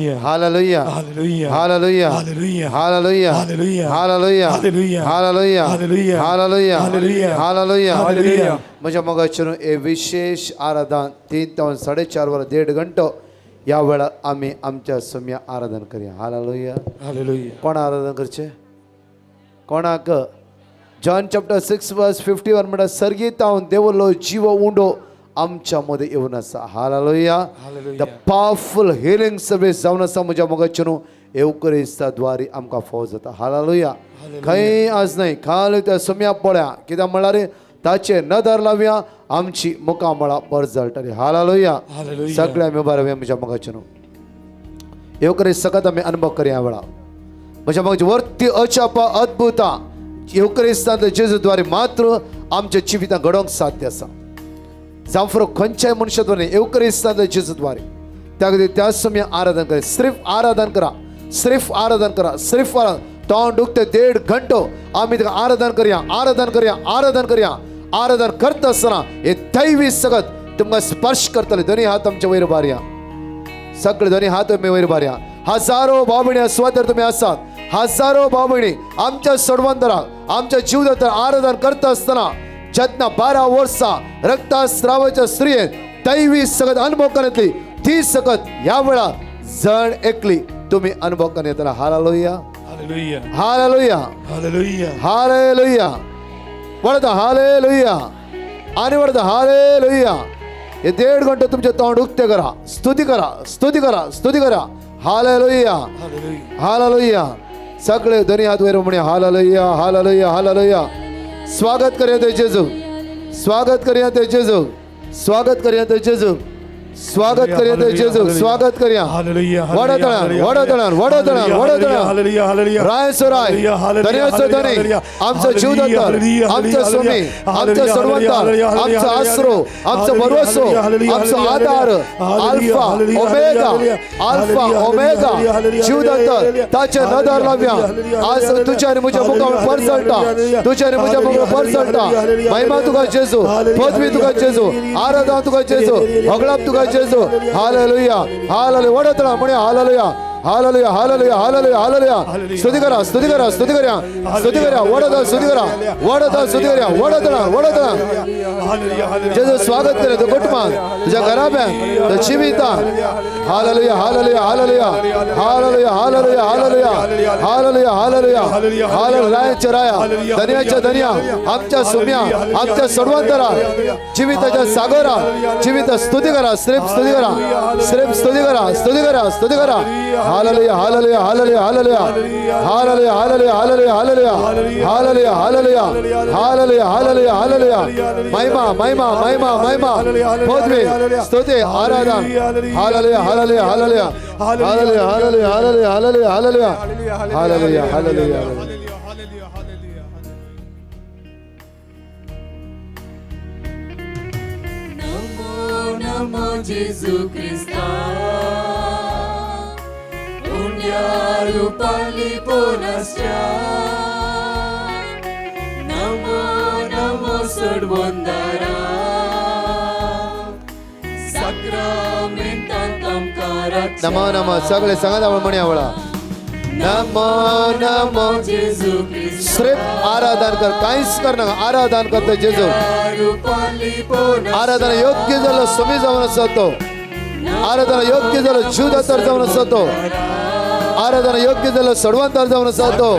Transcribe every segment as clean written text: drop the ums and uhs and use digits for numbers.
Hallelujah. Hallelujah. Hallelujah. Hallelujah. Hallelujah. Hallelujah. Hallelujah. Hallelujah. Hallelujah. Hallelujah. Hallelujah. Hallelujah. Hallelujah. Hallelujah. म्हज्या मोगाचेर हे विशेष आराधन 3 ते 4.5 वरां 1.5 घंटो ह्या वेळार आमी आमच्या सम्या आराधन करया. हालेलुया. हालेलुया. कोण आराधन करचें? कोणाक? जॉन चॅप्टर 6 वर्स 51 म्हणटा सर्गीतावन देवलो जीव उंडो आमच्या मदें येवन आसा. Hallelujah. The powerful healing service जावन आसा म्हज्या मोगाचेर न्हू येवकरिस्ता द्वारे आमकां फावो जाता. हालेलुया. खंय आज न्हय खाली त्या सम्या पळया कित्याक म्हणल्यार ताचे नदर लावया आमची मुखामळां परजळटली. हालेलुया. सगळे आमी उबे रावया म्हज्या मोगाचेर न्हू येवकरिस्त सकत आमी अनुभव करया ह्या वेळार. म्हज्या मोगाचे वर्ती अचापा अद्भुतां येवकरिस्तांतल्या जेजू द्वारे मात्र आमच्या जिवितां घडोवंक साध्य आसा. जावं खंयच्याय मनशा द्वारे येवकरिस्तांतल्या जेजू द्वारे त्या खातीर त्या समय आराधन करा. सिर्फ आराधन करा, सिर्फ आराधन करा, सिर्फ आराधन. तोंड उक्ते 1.5 घंटो आमी ताका आराधन करया, आराधन करया, आराधन करया. आराधन करता आसतना हे दैवी सगत तुमकां स्पर्श करतले. दोनी हात आमच्या वयर बारया, सगळे दोनी हात आमी वयर बारया. हजारो भाव भयणी सुवातेर तुमी आसात, हजारो भाव भयणी आमच्या सोडवंतराक आमच्या जीवदातर आराधन करता आसतना जेन्ना 12 वर्सां रक्तस्रावाच्या स्त्रियेन दैवी सगत अनुभव करतली ती सगत ह्या वेळार जण एकली तुमी अनुभव करून येतला. Hallelujah. Hallelujah. Hallelujah. Hallelujah. Hallelujah. वळता हालेलुया आणि वळता हालेलुया. हे 1.5 घंटे तुमचे तोंड उक्ते करा, स्तुती करा, स्तुती करा, स्तुती करा. हालेलुया. हालेलुया. सगळे दोन्ही हात वयर म्हणे हालेलुया, हालेलुया, हालेलुया. स्वागत करया ते जेजू, स्वागत करया ते जेजू, स्वागत करया ते जेजू, स्वागत करया ते जेजू, स्वागत करया. वडतळान वडतळान वडतळान वडतळान राय सोराय धन्याचो धनी आमचो जीवदातर आमचो स्वामी आमचो सर्वंतार आमचो आसरो आमचो भरवसो आमचो आधार अल्फा ओमेगा अल्फा ओमेगा जीवदातर ताचे नदर लावया. आज तुझ्या आनी म्हज्या मुखार परजळटा, तुझ्या आनी म्हज्या मुखार परजळटा. महिमा तुका जेजू, पदवी तुका जेजू, आराधना तुका जेजू, होगळाप तुका जेजू. हालेलुया. हालेलुया. वडतळा म्हणे hallelujah, hallelujah, hallelujah, hallelujah, hallelujah. स्तुती करा, स्तुती करा, स्तुती करा, स्तुती करा. वडतळा स्तुती करा, वडतळा स्तुती करा, वडतळा वडतळा. जेजू स्वागत करे तो कुटुंबान, तुझ्या घराब्यान, तुझ्या जिवितान. Hallelujah, hallelujah, hallelujah, hallelujah, hallelujah, hallelujah, hallelujah, hallelujah, hallelujah. रायाच्या राया, धन्याच्या धन्या, आमच्या सुम्या, आमच्या सर्वांतरा, जिविताच्या सागरा, जिवित स्तुती करा, श्रेफ स्तुती करा, श्रेफ स्तुती करा, स्तुती करा, स्तुती करा. Hallelujah, hallelujah, hallelujah, hallelujah, hallelujah, hallelujah, hallelujah, hallelujah, hallelujah, hallelujah, hallelujah, hallelujah, hallelujah. महिमा, महिमा, महिमा, महिमा, पदवी, स्तुती, आराधना. Hallelujah, hallelujah, hallelujah, hallelujah, hallelujah, hallelujah, hallelujah, hallelujah, hallelujah, hallelujah. Namo Namo जेजू क्रिस्ता उंड्या रुपाली पोनस्या. नमो नमो सोडवंदारा साक्रामेंतांत आमकां राखच्या. नमो नमो सगळे सांगात आवड म्हणी आवडा. नमो नमो जेजू क्रिस्ता श्रेफ आराधन कर, कांयच करना, आराधन करता जेजू. आराधना योग्य जालो समी जावन आसा तो, आराधना योग्य जालो जीवदातर जावन आसा तो, आराधना योग्य जालो सडवंतार जावन आसा तो.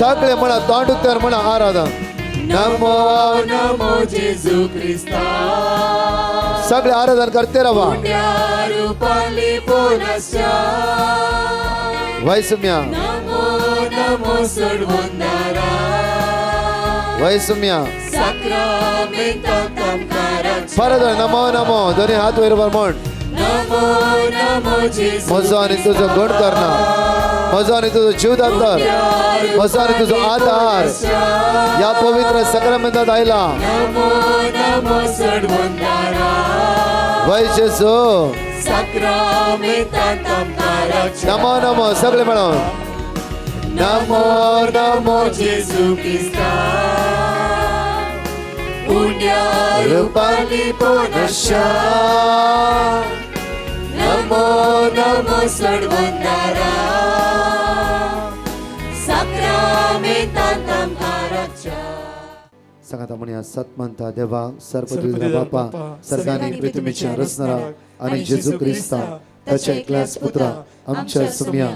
सगळे म्हणा तोंड उक्त्यार म्हणा आराधना. नमो नमो जेजू क्रिस्ता सगळे आराधन करते रावा. वैसम्या नमो नमो सोडवंदारा वैसम्या साक्रामेंतांत आमकां राखच्या. परत नमो नमो दोन्ही हात वयर म्हण. नमो नमो जेजू म्हजो आनी तुजो गण करना, म्हजो आनी तुजो जीवदातर, म्हजो आनी तुजो आधार ह्या पवित्र साक्रामेंतांत आयला. नमो नमो सोडवंदारा वय जेजू. साक्रामेंतांत आमकां राखच्या. नमो नमो सगळे मेळोन. नमो नमो जेजू क्रिस्ता उंड्या रुपाली पोनस्या. नमो नमो सडवंदारा साक्रामेंतांत आमकां राखच्या. सांगाता म्हणया सतमंता देवा सर्वदुर्गा बापा सर्गानी पृथ्वीच्या रचणारा आणि जेजू क्रिस्ता ताच्या एकल्याच पुत्रा आमच्या सुम्या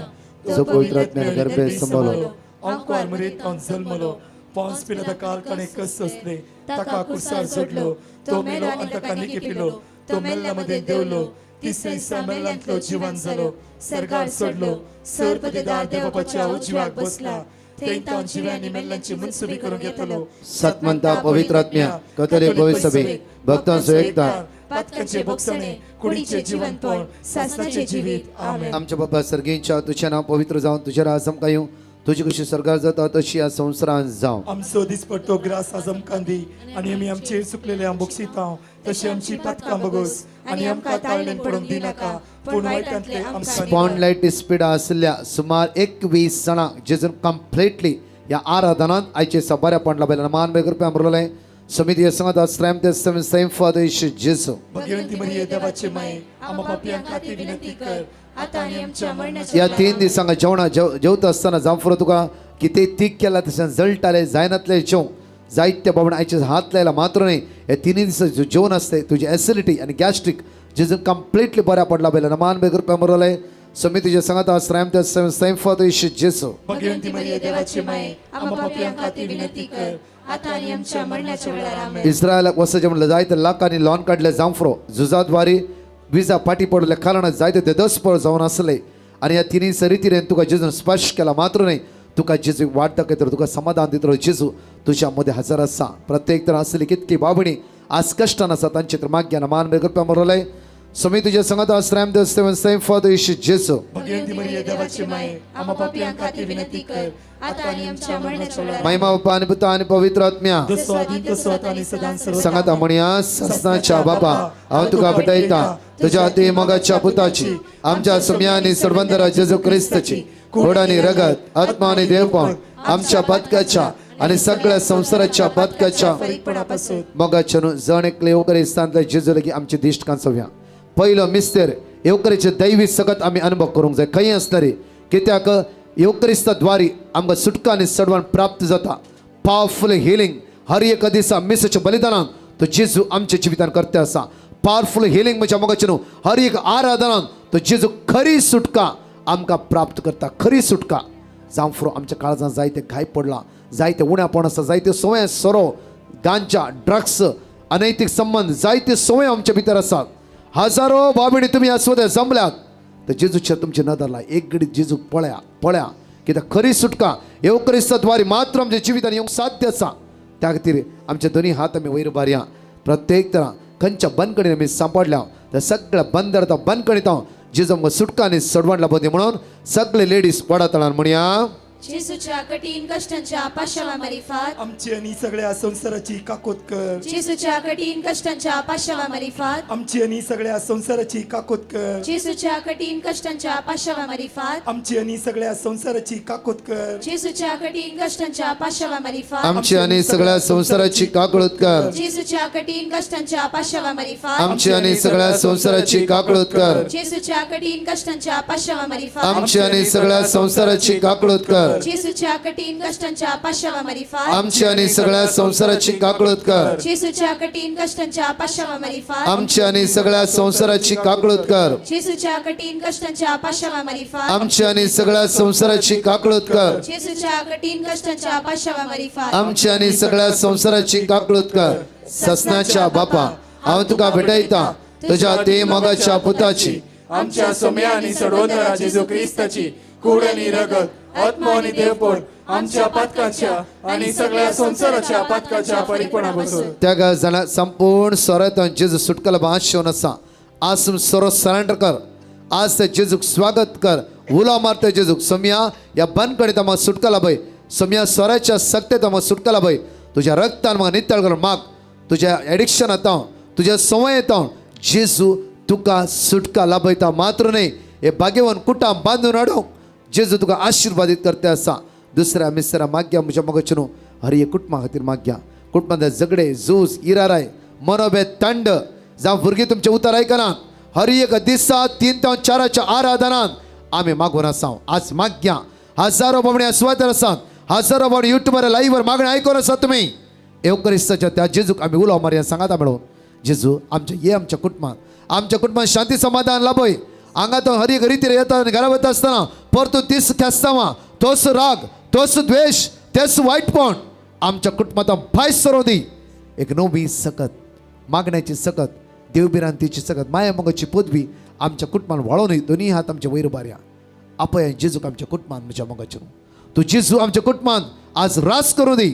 जो पवित्र आत्म्यान गर्भे संभवलो आंकवार मरीत तावन जल्मलो पॉन्स पिलाता काल ताणें कस सोंसले ताका कुर्सार सोडलो तो मेलो आनी ताका निकिपिलो तो मेल्ल्या मदें देवलो तिसरे दिसा मेल्ल्यांतलो जिवन जालो सर्गार सोडलो सर्वदेदार देवबापाच्या उजव्याक बसला थंय तावन जिव्यांनी मेल्ल्यांची मनसुबी करूंक येतलो. सतमंता पवित्र आत्म्या कथोलिक पवित्र सभे भक्तांचो एकता पातकांचे भोगसणे कुडीचे जिवनपण सासणाचे जिवीत. आमेन. आमच्या बाबा सर्गींच्या तुझ्या नांव पवित्र जावन तुझ्या राज आमकां येवं तुजी कशी स्वर्गार जाता तशी ह्या संवसारांत जावं. आमचो दिसपट्टो ग्रास आज आमकां दी आनी आमी आमचेर चुकलेले आम बक्षितांव तशी आमची पातकां बगोस आनी आमकां ताळणेन पडूंक दिनाका पूण वायटांतले आमकां निवार. स्पॉन्डलायटीस पिडा आशिल्ल्या सुमार 21 जाणांक जेजून कंप्लिटली ह्या आराधनांत आयचे सबाऱ्या पडला बेला मान बेगर रुपया मरलें समिती संगत श्रम ते सेम फादर जेजू. भगवंती मरिये देवाचे माये आम्हा पापयां खातीर विनंती कर आता आनी आमच्या मरणाच्या ह्या 3 दिसांक जेवणा जेवता आसतना जांफुरो तुका कितें तीक केला तशें जळटाले जायनातले जेवण जायते बाबण आयचे हात लायला मात्र न्हय हे तिनूय दिसा जेवण आसते तुजी एसिडिटी आनी गॅस्ट्रीक जेजून कंप्लिटली बऱ्या पडला बेला मान बेगर रुपया मरलें समितीच्या संगत श्रम ते सेम फादर जेजू. भगवंती मरिये देवाचे माये आम्हा पापयां खातीर विनंती कर आता आनी आमच्या मरणाच्या वेळार. आमेन. इस्रायलाक वचचें म्हणल्यार जायते लाखांनी लॉन काडले जांफ्रो झुजाद्वारे विजा फाटी पडल्या कारणान जायते देदस्पर जावन आसले आनी ह्या तिन्ही सरितीरेन तुका जेजून स्पर्श केला मात्र न्हय तुका जेजू वाट दाखयतलो तुका समाधान दितलो जेजू तुज्या मदें हजर आसा. प्रत्येक तर आसली कितकी बाबणी आज कश्टान आसा तांचे तर माग्यान मान बेगर रुपया मरले समी तुज्या संगत आश्रम सेम फादर जेजू. भगवंती मरिये देवाचे माये आम्हा पापयां खातीर विनंती कर आता आनी आमच्या मरणाच्या वेळार. महिमा बापा आनी पुता आनी पवित्र आत्म्या जसो आदी तसो आता आणि सदां सर्वदा. सांगाता म्हणया ससनाच्या बापा हांव तुका भेटयता तुझ्या अति मोगाच्या पुताची आमच्या सुम्या आनी सर्वंदरा जेजू क्रिस्तची घोड आणि रगत आत्मा आणि देवपण आमच्या पातकाच्या आणि सगळ्या संसाराच्या पातकाच्या फरीकपणापासून मोगाच्या न्हू जण एकले येवकरिस्तांतल्या जेजू लागीं आमची दिश्ट कांचोवया. पयलो मिस्तेर येवकरीचे दैवी सकत आमी अनुभव करूंक जाय खंय आसतरी कित्याक येवकरिस्ताद्वारी आमकां सुटका आनी सडवण प्राप्त जाता. पावरफुल हिलिंग हर एका दिसा मिसाच्या बलिदानान तो जेजू आमच्या जिवितान करते आसा. पावरफुल हिलिंग म्हणजे मोगाचें न्हू हर एक आराधनान तो जेजू खरी सुटका आमकां प्राप्त करता. खरी सुटका जांव आमच्या काळजान जायते घाय पडला जायते उण्यापण आसा जायते संवय सोरो गांजा ड्रग्स अनैतिक संबंद जायते संवय आमच्या भितर आसात. हजारो बाबीणी तुमी आसवते जमल्यात तर जेजूच्या तुमची नदर लाय एक घडी जेजूक पळया पळया कित्याक खरी सुटका येवक्रिस्ताद्वारे मात्र आमच्या जिवितान येवंक साध्य आसा. त्या खातीर आमचे दोनी हात आमी वयर बारया प्रत्येक तरा खंयच्या बंदखणीन आमी सांपडल्या त्या सगळ्या बंदर बंदखणीत हांव जेजू आमकां सुटका आनी सडवण लाबोवंदी म्हणून सगळे लेडीज वडा तळान म्हणया. जेजूच्या कठीण कष्टांच्या पाशावा मारिफात आमची आणि सगळ्या संसाराची काकोत कर. जेजूच्या कठीण कष्टांच्या पाशावा मारिफात आमची आणि सगळ्या संसाराची काकोत कर. जेजूच्या कठीण कष्टांच्या पाशावा मारिफात आमची आणि सगळ्या संसाराची काकोत कर. जेजूच्या कठीण कष्टांच्या पाशावा मारिफात आमची आणि सगळ्या संसाराची काकळूत कर. जेजूच्या कठीण कष्टांच्या पाशावा मारिफात आमची आणि सगळ्या संसाराची काकळूत कर. जेजूच्या कठीण कष्टांच्या पाशावा मारिफात आमची आणि सगळ्या संसाराची काकळूत कर. जेजूच्या कठीण कष्टांच्या पाशावा मारिफात आमची आणि सगळ्या संसाराची काकळूत कर. जेजूच्या कठीण कष्टांच्या पाशावा मारिफात आमची आणि सगळ्या संसाराची काकळूत कर. जेजूच्या कठीण कष्टांच्या पाशावा मारिफात आमची आणि सगळ्या संसाराची काकळूत कर. जेजूच्या कठीण कष्टांच्या पाशावा मारिफात आमची आणि सगळ्या संसाराची काकळूत कर. ससनाच्या बापा हांव तुका भेटयता तुझ्या ते मोगाच्या पुताची आमच्या सोम्या आणि सडवणारा जेजू क्रिस्ताची कूड आणि रगत आत्मा आणि देवपण आमच्या पातकाच्या आणि सगळ्या संसाराच्या पातकाच्या परिपणापासून त्या जाणा संपूर्ण स्वरांत जेजू सुटकाला भाशेवन आसा. आज सोरो सरेंडर कर. आज त्या जेजूक स्वागत कर. उलो मारता जेजूक सोम्या ह्या बंदखणीत म्हाका सुटका लाभय. सोम्या स्वराच्या सक्तेत म्हाका सुटका लाभय. तुज्या रक्तान म्हाका नितळ करून माग. तुज्या एडिक्शनांत हांव तुज्या संवयेंत हांव जेजू तुका सुटका लाभयता मात्र न्हय हे भाग्यवान कुटां बांदून हाडूंक जेजू तुका आशिर्वादीत करते आसा. दुसऱ्या मिसऱ्या माग्या म्हज्या मोगाचें न्हू हर एक कुटुंबा खातीर माग्या. कुटुंबांत झगडे झूज इराराय मनोभेद तंड जावं भुरगीं तुमचें उतर आयकनात हर एक दिसा 3 ते 4 आराधनान आमी मागून आसा. आज माग्या हजारो बाबणी सुवातेर आसात, हजारो बाबणी युट्यूबार लाईव्हर मागणें आयकून आसात तुमी. येवक्रिस्ताच्या त्या जेजूक आमी उलो मारया, सांगाता मेळून जेजू आमच्या ये आमच्या कुटुंबात, आमच्या कुटुंबात शांती समाधान लाभय. हांगा तो हर एक रितीर येता आनी घरा वता आसतना परतून तीच ख्यास्तावां, तोच राग, तोच द्वेश, तेच वायटपण आमच्या कुटुंबांत भायर सरों दी. एक नवी सकत, मागण्याची सकत, देवभिरांतीची सकत, माया मोगाची पदवी आमच्या कुटुंबान वाळोवन दोन्ही हात आमच्या वयर उबारया. आपय जेजूक आमच्या कुटुंबान म्हज्या मोगाचेर. तूं जेजू आमच्या कुटुंबान आज रास करूं दी.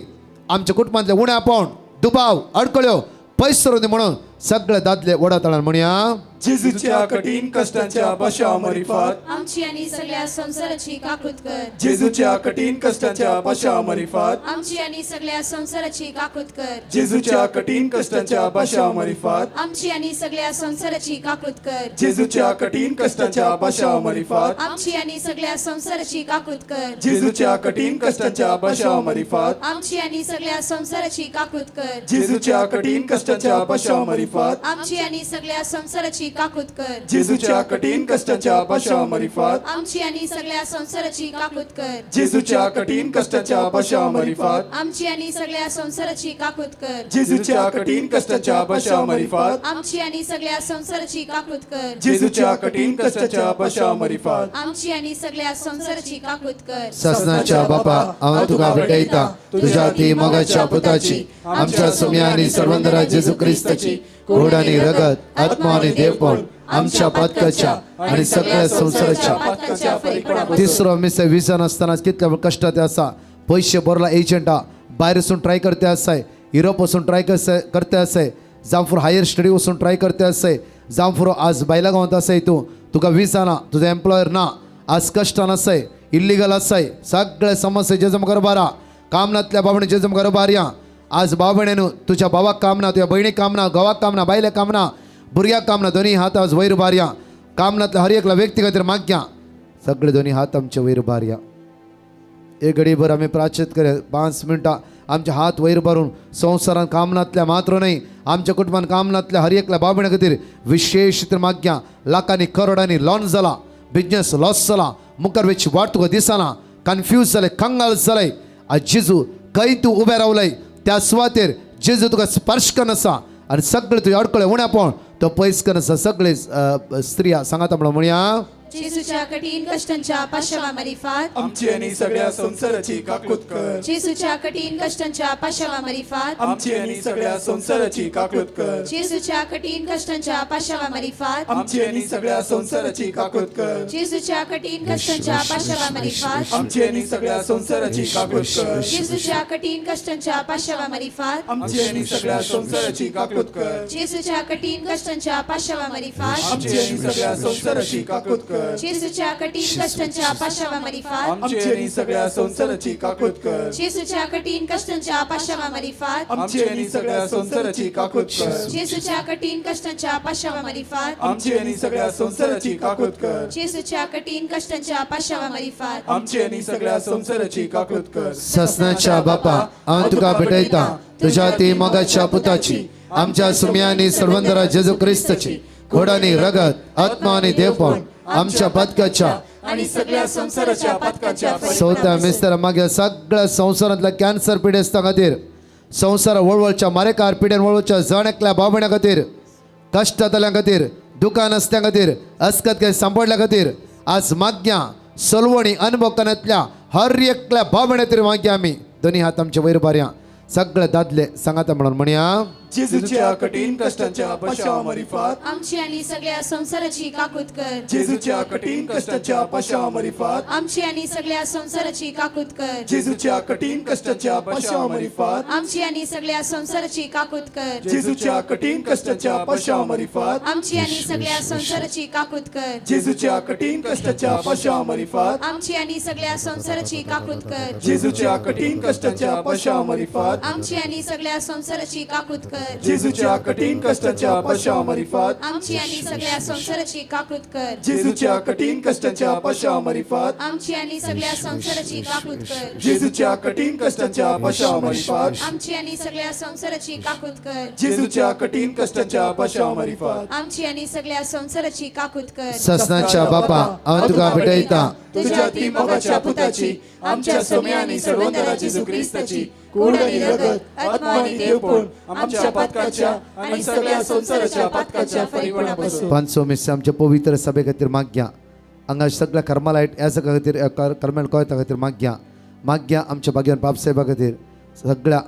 आमच्या कुटुंबांतले उण्यापण, दुबाव, अडकळ्यो पयस सरूं दी म्हणून सगळे दादले वडा तळान म्हणया. जेजूच्या कठीण कष्टांच्या पाशाव मरिफात आमची आणि सगळ्या संसाराची काकूत कर. जेजूच्या कठीण कष्टांच्या पाशाव मरिफात आमची आणि सगळ्या संसाराची काकूत कर. जेजूच्या कठीण कष्टांच्या पाशाव मरिफात आमची आणि सगळ्या संसाराची काकूत कर. जेजूच्या कठीण कष्टांच्या पाशाव मरिफात आमची आणि सगळ्या संसाराची काकूत कर. जेजूच्या कठीण कष्टांच्या पाशाव मरिफात आमची आणि सगळ्या संसाराची काकूत कर. जेजूच्या कठीण कष्टांच्या पाशाव मरिफात आमची आणि सगळ्या संसाराची काकूत कर. जेजूच्या कठीण कष्टांच्या पाशाव मरिफात आमची आणि सगळ्या संसाराची काकूत कर. जेजूच्या कठीण कष्टांच्या पाशाव मरिफात आमची आणि सगळ्या संसाराची काकूत कर. जेजूच्या कठीण कष्टांच्या पाशाव मरिफात आमची आणि सगळ्या संसाराची काकूत कर. जेजूच्या कठीण कष्टांच्या पाशाव मरिफात आमची आणि सगळ्या संसाराची काकूत कर. ससनाच्या बापा, हांव तुका भेटयता तुझ्या ती मोगाच्या पुताची, आमच्या सुम्या आनी सर्वंदरा जेजू क्रिस्ताची कोड आनी रगत, आत्मा आनी देवपण आमच्या पातकाच्या आनी सगळ्या संसाराच्या पातकाच्या परिपणापासून. तिसरो मिस विजा नासतना कितल्या कश्टात आसा. पयशे भरला एजंटा, भायर वचून ट्राय करते आसाय, युरोप वचून ट्राय करते आसाय, जावं फुरो हायर स्टडी वचून ट्राय करते आसाय, जावं फुरो आज बायला गांवांत आसाय तूं, तुका विजा ना, तुजो एम्प्लॉयर ना, आज कश्टान आसाय, इल्लिगल आसाय, सगळे समस्या जेजू मुखार बारा. काम नातल्या बाबणे जेजू मुखार बारया. आज बाबण्यानु तुझ्या भावाक काम ना, तुझ्या भयणीक काम ना, घोवाक काम ना, बायलेक काम ना, भुरग्याक काम ना, दोन्ही हात आज वयर बारया. काम नातल्या हर एकल्या व्यक्ती खातीर मागया. सगळे दोन्ही हात आमचे वयर बारया. एक घडीभर आमी प्राचित करया, 5 मिनटां आमचे हात वयर भरून संवसारान काम नातल्या मात्र न्हय, आमच्या कुटुंबान काम नातल्या हर एकल्या बाबण्या खातीर विशेश तर मागया. लाखांनी करोडांनी लॉन जाला, बिजनेस लॉस जाला, मुखार वेची वाट तुका दिसना, कन्फ्यूज जाले, कंगाल जाले. आज जेजू खंय तूं उबें रावलय त्या सुवातेर जेजू तुका स्पर्श करून आसा आनी सगळे तुजे अडकळे उण्यापण तो पयस करून आसा. सगळे स्त्रिया सांगाता म्हणून म्हणया. जेजूच्या कठीण कष्टांच्या पाशावा मरिफात आमची आणि सगळ्या संसाराची काकूत कर. जेजूच्या कठीण कष्टांच्या पाशावा मरिफात आमची आणि सगळ्या संसाराची काकूत कर. जेजूच्या कठीण कष्टांच्या पाशावा मरिफात आमची आणि सगळ्या संसाराची काकूत कर. जेजूच्या कठीण कष्टांच्या पाशावा मरिफात आमची आणि सगळ्या संसाराची काकूत कर. जेजूच्या कठीण कष्टांच्या पाशावा मरिफात आमची आणि सगळ्या संसाराची काकूत कर. जेजूच्या कठीण कष्टांच्या पाशावा मरिफात आमची आणि सगळ्या संसाराची काकूत कर. जेजूच्या कठीण कष्टांच्या पाशावा मरिफात आमची आणि सगळ्या संसाराची काकूत कर. जेजूच्या कठीण कष्टांच्या पाशावा मरिफात आमची आणि सगळ्या संसाराची काकूत कर. जेजूच्या कठीण कष्टांच्या पाशावा मरिफात आमची आणि सगळ्या संसाराची काकूत कर. जेजूच्या कठीण कष्टांच्या पाशावा मरिफात आमची आणि सगळ्या संसाराची काकूत कर. ससनाच्या बापा, हांव तुका भेटयता तुझ्या ती मोगाच्या पुताची, आमच्या सुम्या आनी सर्वंदरा जेजू क्रिस्ताची कोड आनी रगत, आत्मा आनी देवपण आमच्या पातकाच्या आणि सगळ्या संसाराच्या पातकाच्या चवथ्या मिस्तर मागीर सगळ्या संवसारांतल्या कॅन्सर पिडेस्तां खातीर, संवसार वळवळच्या मारेकार पिडेन वळवळच्या जण एकल्या बाबण्या खातीर, कश्टांतल्या खातीर, दुकान आसल्या खातीर, अस्कत काय सांपडल्या खातीर आज मागया. सलवणी अनभोकानांतल्या हर एकल्या बाबण्या खातीर मागया. आमी दोन्ही हात आमचे वयर बारया. सगळे दादले सांगाता म्हणून म्हणया. जेजूच्या कठीण कष्टांच्या पाशाव मरिफात आमची आणि सगळ्या संसाराची काकूत कर. जेजूच्या कठीण कष्टांच्या पाशाव मरिफात आमची आणि सगळ्या संसाराची काकूत कर. जेजूच्या कठीण कष्टांच्या पाशाव मरिफात आमची आणि सगळ्या संसाराची काकूत कर. जेजूच्या कठीण कष्टांच्या पाशाव मरिफात आमची आणि सगळ्या संसाराची काकूत कर. जेजूच्या कठीण कष्टांच्या पाशाव मरिफात आमची आणि सगळ्या संसाराची काकूत कर. जेजूच्या कठीण कष्टांच्या पाशाव मरिफात आमची आणि सगळ्या संसाराची काकूत कर. कर. जेजूच्या कठीण कष्टाच्या पाशा मारिफात आमची आणि सगळ्या संसाराची काकूत कर. जेजूच्या कठीण कष्टाच्या पाशा मारिफात आमची आणि सगळ्या संसाराची काकूत कर. जेजूच्या कठीण कष्टाच्या पाशा मारिफात आमची आणि सगळ्या संसाराची काकूत कर. जेजूच्या कठीण कष्टाच्या पाशा मारिफात आमची आणि सगळ्या संसाराची काकूत कर. ससनाच्या बापा हांव तुका भेटयता तुझ्या ती मोगाच्या पुताची आमच्या सोम्या आणि सर्वंदरा जेजू क्रिस्ताची कूड आणि रगत आत्मा आणि देवपण आमच्या पातकाच्या आणि सगळ्या संसाराच्या पातकाच्या परिपणापासून. पांचसो मिस आमच्या पवित्र सभे खातीर मागया. हांगा सगळ्या कर्मालायट ह्या सगळ्या खातीर कर्मेल कोयता खातीर मागया. मागया आमच्या भाग्यान बापसाहेबा खातीर, सगळ्या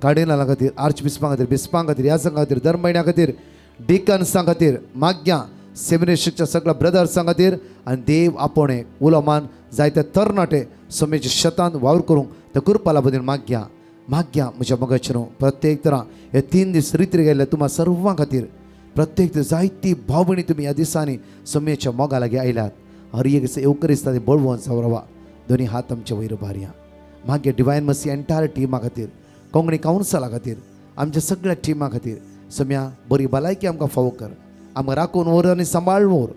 कार्डिनला खातीर, आर्च बिस्पां खातीर, बिस्पां खातीर, ह्या संघा खातीर, दर म्हयन्या खातीर, डिकन्सां खातीर मागया. सेमिनरी शिकच्या सगळ्या ब्रदर्सां खातीर आनी देव आपोवणे उलो मान जायते तरणाटे सोमेच्या शेतान वावर करूंक त्या कृपा लाबून मागया. मागया म्हज्या मोगाचे न्हू प्रत्येक तरा हे 3 दीस रित्री गेल्ले तुमा सर्वां खातीर प्रत्येक जायती भाव भयणी तुमी ह्या दिसांनी सोमेच्या मोगा लागीं आयल्यात. हर एक येवकर दिसता ती बळवंत सावरवा. दोनी हात आमच्या वयर भारया. मागीर डिवायन मसी एंटायर टिमा खातीर, कोंकणी कावन्सला खातीर, आमच्या सगळ्या टिमा खातीर सोम्या बरी भलायकी आमकां फावो कर. आमकां राखून व्हर आनी सांबाळ व्हर.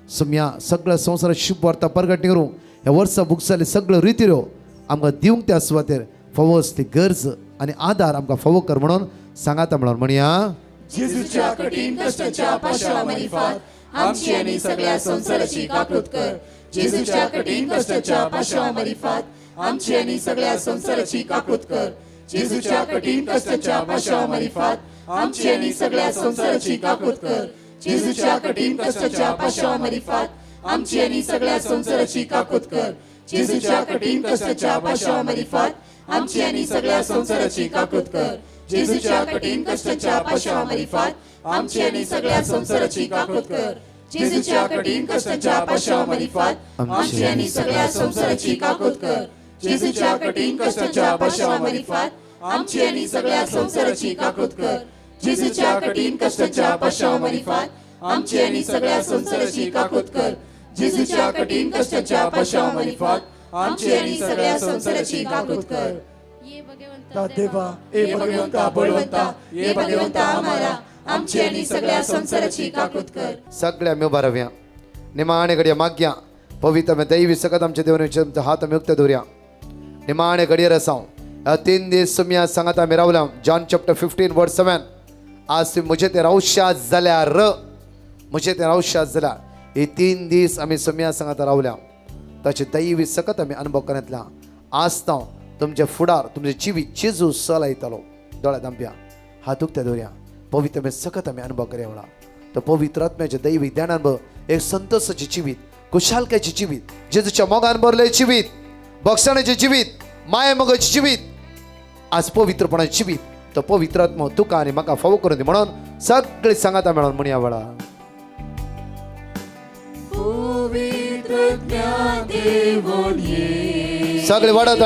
सोम्या सगळ्या संवसारात शुभ वार्ता परगट करूंक ह्या वर्सा बुकसाले सगळ्यो रितिऱ्यो आमकां दिवंक त्या सुवातेर फावो असली गरज आनी आदार आमकां फावो कर म्हणून सांगाता म्हणून म्हणया. जेजूच्या कठीण कष्टाच्या पाशा मारिफात आमची आणि सगळ्या संसाराची काकूत कर. जेजूच्या कठीण कष्टाच्या पाशा मारिफात आमची आणि सगळ्या संसाराची काकूत कर. जेजूच्या कठीण कष्टाच्या पाशा मारिफात आमची आणि सगळ्या संसाराची काकूत कर. जेजूच्या कठीण कष्टाच्या पाशा मारिफात आमची आणि सगळ्या संसाराची काकूत कर. जेजूच्या कठीण कष्टाच्या पाशा मारिफात आमची आणि सगळ्या संसाराची काकूत कर. जेजूच्या कठीण कष्टाच्या पाशा मारिफात आमची आणि सगळ्या संसाराची काकूत कर. जेजूच्या कठीण कष्टाच्या पाशा मारिफात आमची आणि सगळ्या संसाराची काकूत कर. जेजूच्या कठीण कष्टाच्या पाशा मारिफात आमची आणि सगळ्या संसाराची काकूत कर. जेजूच्या कठीण कष्टाच्या पाशा मारिफात आमची आणि सगळ्या संसाराची काकूत कर. जेजूच्या कठीण कष्टाच्या पाशा मारिफात आमची आणि सगळ्या संसाराची काकूत कर. देवा ए भगवंता बळवंता, ए भगवंता आम्हाला आमची आणि सगळ्या संसाराची काकूत कर. सगळ्या आमी उभा रावया. निमाणे घडये मागया पवित्र आमी दैवी सकत आमच्या देवान आमचो हात आमी उक्ते दवरया. निमाणे घडयेर आसा ह्या 3 दीस तुमी आज सांगात आमी रावल्या. जॉन चॅप्टर 15 वर्स 7. आज तुमी म्हजे ते रावशात जाल्यार, म्हजे ते रावशात जाल्यार हे 3 दीस आमी सोम्या सांगात रावल्या. ताचे दैवी सकत आमी अनुभव करतल्या. आज हांव तुमचे फुडार तुमचे जिवीत जेजू चलयतलो. दोळ्या दांपया, हात उक्ते दवरया. पवित्र आमी सकत आमी अनुभव करया वेळा तो पवित्र आत्म्याचे दैवी ज्ञानान एक संतोषाचे जिवीत, खुशालकायचे जिवीत, जेजूच्या मोगान भरले जिवीत, बक्षाण्याचे जिवीत, माया मोगाचे जिवीत, आज पवित्रपणाचे जिवीत तो पवित्र आत्मा तुका आनी म्हाका फावो करून दी म्हणून सगळे सांगाता मेळोन म्हणया वेळा. सगळे वाडत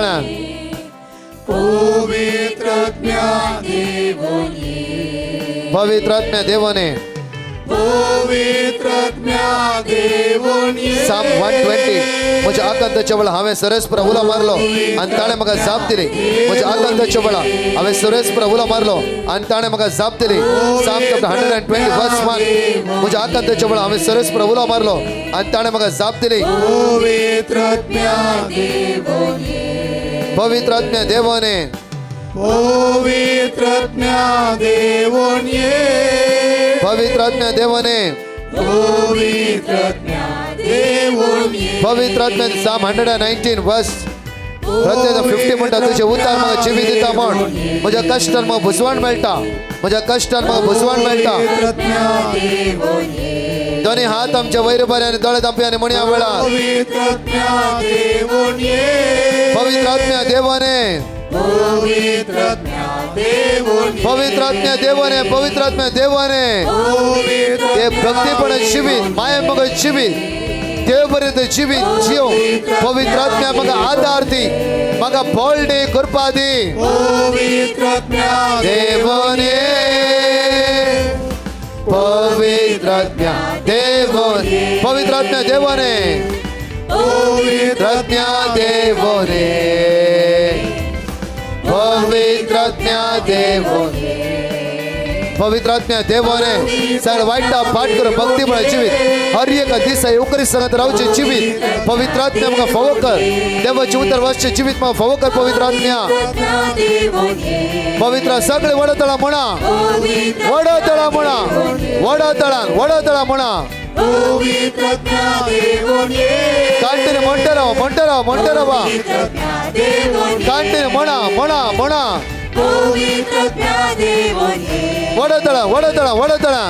पवित्र देवोनी, पवित्र आत्म्या देवोने, पवित्र देवोनी. साम 120. म्हज्या आकांताच्या वेळा हांवें सरस्पर उलो मारलो आनी ताणें म्हाका जाप दिली. म्हज्या आकांताच्या वेळा हांवें सरस्पर उलो मारलो आनी ताणें म्हाका जाप दिली. साम चॅप्टर 120 वर्स 1. म्हज्या आकांताच्या वेळा हांवें सरस्पर उलो मारलो आनी ताणें म्हाका जाप दिली. पवित्र देवोनी, पवित्र आत्म्या देवोने, पवित्र देवोनी, पवित्र आत्म्या देवोने, पवित्र देवोनी, पवित्र आत्म्या. साम 119 वर्स प्रत्येक 50 म्हणटा तुझे उतार म्हाका जिवीत दिता म्हण. म्हज्या कश्टान म्हाका भुजवण मेळटा, म्हज्या कश्टान म्हाका भुजवण मेळटा. दोनी हात आमच्या वयर बरे आनी दोळे दांपया आनी म्हणया वेळा पवित्र आत्म्या देवाने, पवित्र पवित्र आत्म्या देवाने, पवित्र आत्म्या देवाने. ते भक्तीपणे जिवीत, माये मग जिवीत, देव पर्यंत जिवीत जीव. पवित्र आत्म्या म्हाका आदार दी, म्हाका बळ दी, कृपा दी. देवाने, पवित्र आत्म्या देवाने, पवित्र आत्म्या देवाने, पवित्र आत्म्या देवाने, पवित्र आत्म्या देवाने. पवित्र आत्म्या देवाने सगळं वाईट पाठ करून भक्तीमय जिवीत हर एका दिसा येवकरी सांगत रावचे जिवीत पवित्र आत्म्या म्हाका फावो कर. देवाचे उतर वाचचे जिवीत म्हाका फावो कर पवित्र आत्म्या. पवित्र सगळे वडतळा म्हणा, वडतळा म्हणा, वडतळान वडतळा म्हणा. कांटीने म्हणते राव, म्हणते राव, म्हणते रावा. कांटीने म्हणा म्हणा म्हणा. वडतळा वडतळा वडतळा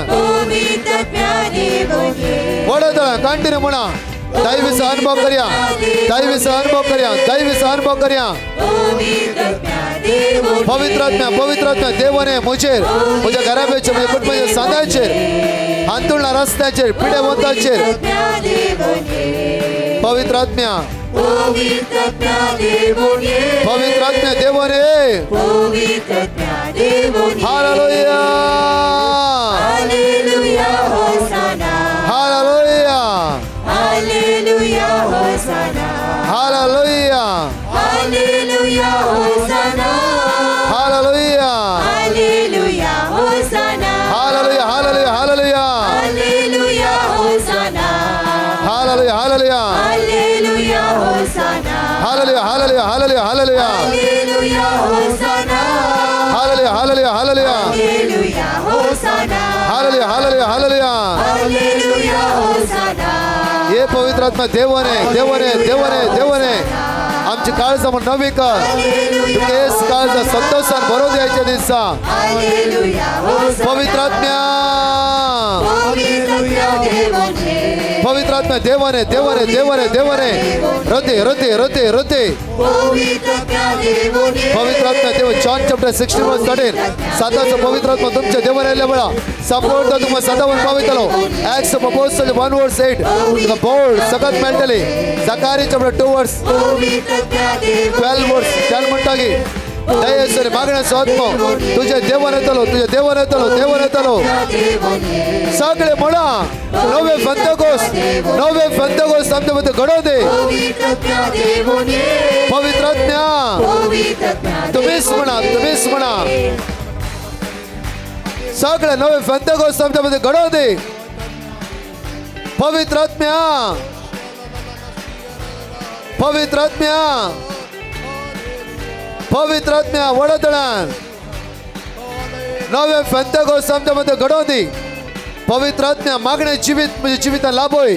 वडतळा. कांटीने म्हणा. दैवीचा अनुभव करया, दैवीचा अनुभव करया, दैवीचा अनुभव करया. पवित्र आत्म्या, पवित्र आत्म्या देवाने म्हजेर, म्हज्या घराब्याचेर, म्हज्या कुटुंबाचेर, सांदाचेर, हांतुळणा रस्त्याचेर, पिड्या वंताचेर. पवित्र आत्म्या, पवित्र आत्म्या देवाने. Hallelujah, hallelujah, hallelujah, hallelujah, hallelujah, hallelujah, hallelujah, hallelujah, hallelujah, hallelujah, hallelujah, hallelujah, hallelujah, hallelujah, hallelujah, hallelujah, hallelujah, hallelujah, hallelujah. हे पवित्र आत्मा देवाने, देवाने, देवाने, देवाने आमची काळजा म्हण नवी कर. तुका काळजा संतोषान भरून द्यायच्या दिसा. पवित्र आत्म्या, पवित्र आत्म्या देवाने, देवाने, देवाने, देवाने. हृदय हृदय हृदय हृदय. पवित्र आत्मा देव. John chapter 16 verse 13. साताचो पवित्र आत्मा तुमच्या देवाने आयिल्ल्या वेळा संपूर्ण तुमकां सदावन पावयतलो. Acts of Apostles 1 verse 8. तुका बोळ सगळत मेळटली. जकारी चॅप्टर 2 verse 12 verse 10 म्हणटा की दयेसर मागण्याचो आत्मो तुझ्या देवान येतलो, तुझ्या देवान येतलो, देवान येतलो. सगळे म्हणा नवे फंतगोस, नवे फंतगोस आमच्या मध्ये घडोव दे. पवित्र आत्म्या तुम्हीच म्हणा, तुम्हीच म्हणा. सगळे नवे फंतगोस आमच्या मध्ये घडोव दे. पवित्र आत्म्या, पवित्र आत्म्या, पवित्र आत्म्या वडतळान नवे फंतगोस आमच्या मध्ये घडोव दी. पवित्र आत्म्या मागणे जिवीत म्हणजे जिवितान लाभोय.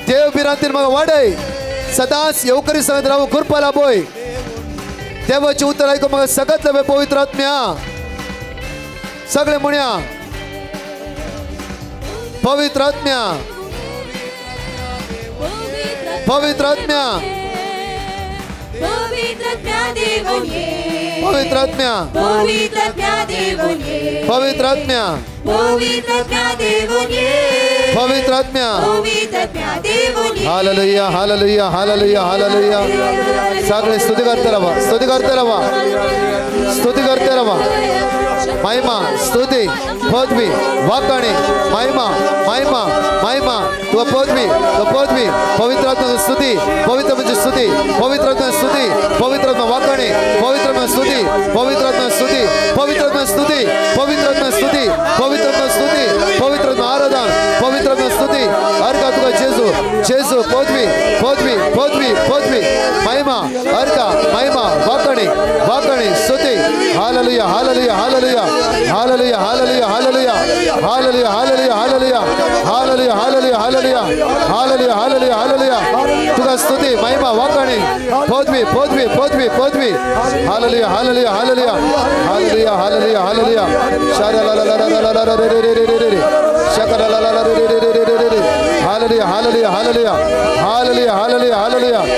देव भिरांतीन म्हाका वाडय. सदांच येवकरी सांगत रावूं कृपा लाभोय. देवाचें उतर आयकून म्हाका सगळ्यात लाभय पवित्र आत्म्या. सगळे म्हणया पवित्र आत्म्या, पवित्र आत्म्या, पवित्र आत्म्या, पवित्र आत्म्या, पवित्र आत्म्या. Hallelujah, hallelujah, hallelujah, hallelujah. सगळे स्तुती करते राहा, स्तुती करते राहा, स्तुती करते राहा. महिमा, स्तुती, पदवी, वाकाणी, महिमा, महिमा, महिमा. तुका पदवी, तुका पदवी. पवित्र आत्म्याची स्तुती, पवित्र आत्म्याची स्तुती, पवित्र आत्म्याची स्तुती, पवित्र आत्मा वाकाणी, पवित्र आत्म्याची स्तुती, पवित्र आत्म्याची स्तुती, पवित्र आत्म्याची स्तुती, पवित्र आत्म्याची स्तुती, पवित्र आत्म्याची स्तुती, पवित्र आत्मा आराधन, पवित्र आत्म्याची स्तुती. अर्का तुका जेजू, जेजू पदवी, पदवी, पदवी, पदवी, महिमा, अर्का, महिमा, वाकाणी, वाकाणी, स्तुती. Hallelujah, hallelujah, hallelujah, hallelujah, hallelujah, hallelujah, hallelujah, hallelujah, hallelujah, hallelujah, hallelujah, hallelujah, hallelujah, hallelujah, hallelujah. तुका स्तुती, महिमा, वाकाणी, पदवी, पदवी, पदवी, पदवी. Hallelujah, hallelujah, hallelujah, hallelujah, hallelujah, hallelujah. Hallelujah, hallelujah, hallelujah, hallelujah, hallelujah, hallelujah, hallelujah, hallelujah,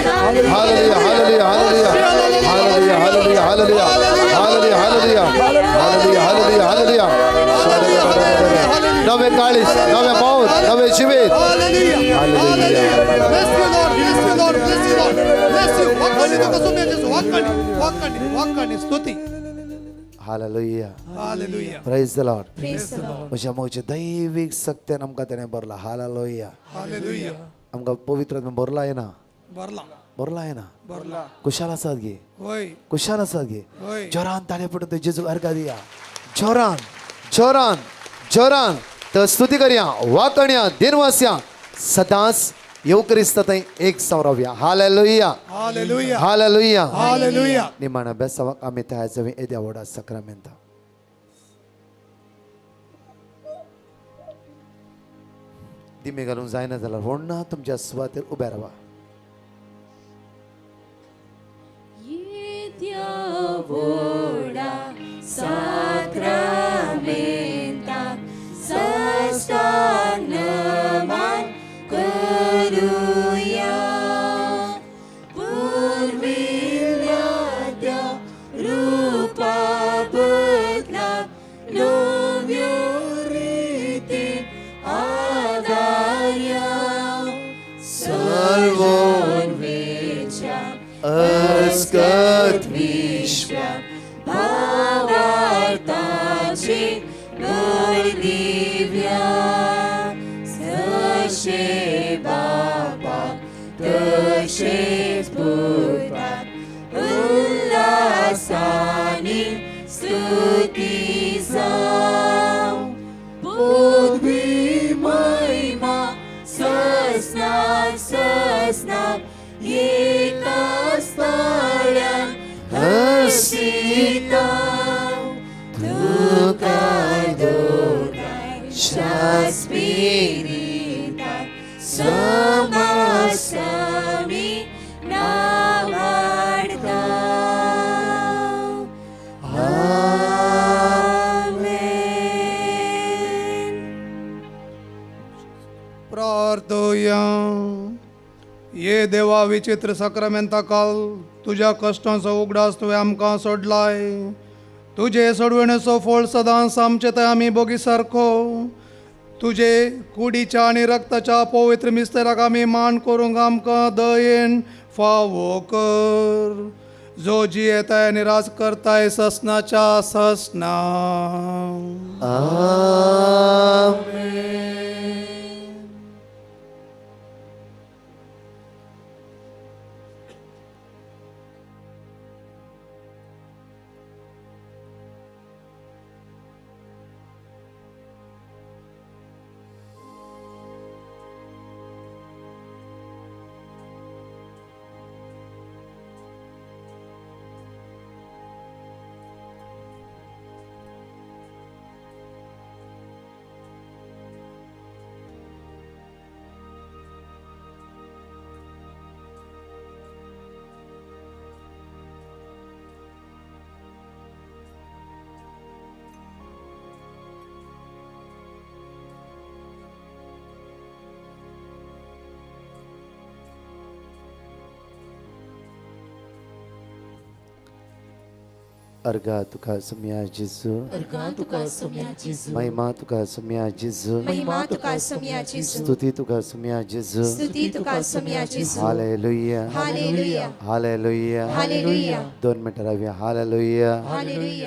hallelujah, hallelujah, hallelujah, hallelujah, hallelujah, hallelujah, hallelujah, hallelujah, hallelujah, hallelujah, hallelujah, hallelujah. नवे काळीस, नवे मौत, नवे जीवित. Hallelujah. Hallelujah. Praise the Lord. Praise the Lord. म्हज्या मोगचे दैवीक शक्त्यान आमकां तेणें भरला. Hallelujah. Hallelujah. आमकां पवित्र आत्मा भरला येना? भरला. बरो ना बरला कुशाल आसात गे होय कुशाल आसात गे होय. जोरान ताळे पडून ते जेजूक अर्घा दिया जोरान जोरान जोरान तर स्तुती करया वाकणया दिनवासया सदांच येव क्रिस्त थंय एक सौरवया. हालेलुया. हालेलुया. हालेलुया. हालेलुया. निमाणा बेसावाक आमी तयार जावया येद्या व्हडा सक्रामेंता. दिमी घालूंक जायना जाल्यार व्हडना तुमच्या सुवातेर उबे रावा. येद्या व्हडा साक्रामेंताक साष्टांग नमन करुया. पुर्विल्ल्या त्या रुपा बदलाक नव्यो रितीन आदारया. सर्वोन्वेच्या अस्कत विश्वा भावार्थाची बळ दिव्या. जशे बापाक तशेंच पुताक उल्हासानी स्तुती जावं. पदवी महिमा ससनाक ससनाक एका स्थळ्यान हसिता. तुका दोगांय शास्पिरिताक समासमी नावाडता. आमेन. प्रार्थया. ये देवा विचित्र साक्रामेंता काल तुज्या कश्टांचो उगडास तुवें आमकां सोडलाय. तुजे सोडवणेचो फळ सदांच आमचे थंय आमी बोगी सारको तुजे कुडीच्या आनी रक्ताच्या पवित्र मिस्तराक आमी मान करूंक आमकां दयेन फावो कर. जो जियेताय आनी राज करताय ससनाच्या ससना. आमेन. अर्घा तुका सुमया जेजू. अर्घा तुका सोम्या जेजू. महिमा तुका सुमया जेजू. महिमा तुका सोम्या जेजू. स्तुती तुका सुमया जेजू. स्तुती तुका सोम्या जेजू. हालेलुया. हालेलुया. हालेलुया. हालेलुया. 2 मिनिटं राहूया. हालेलुया. हालेलुया.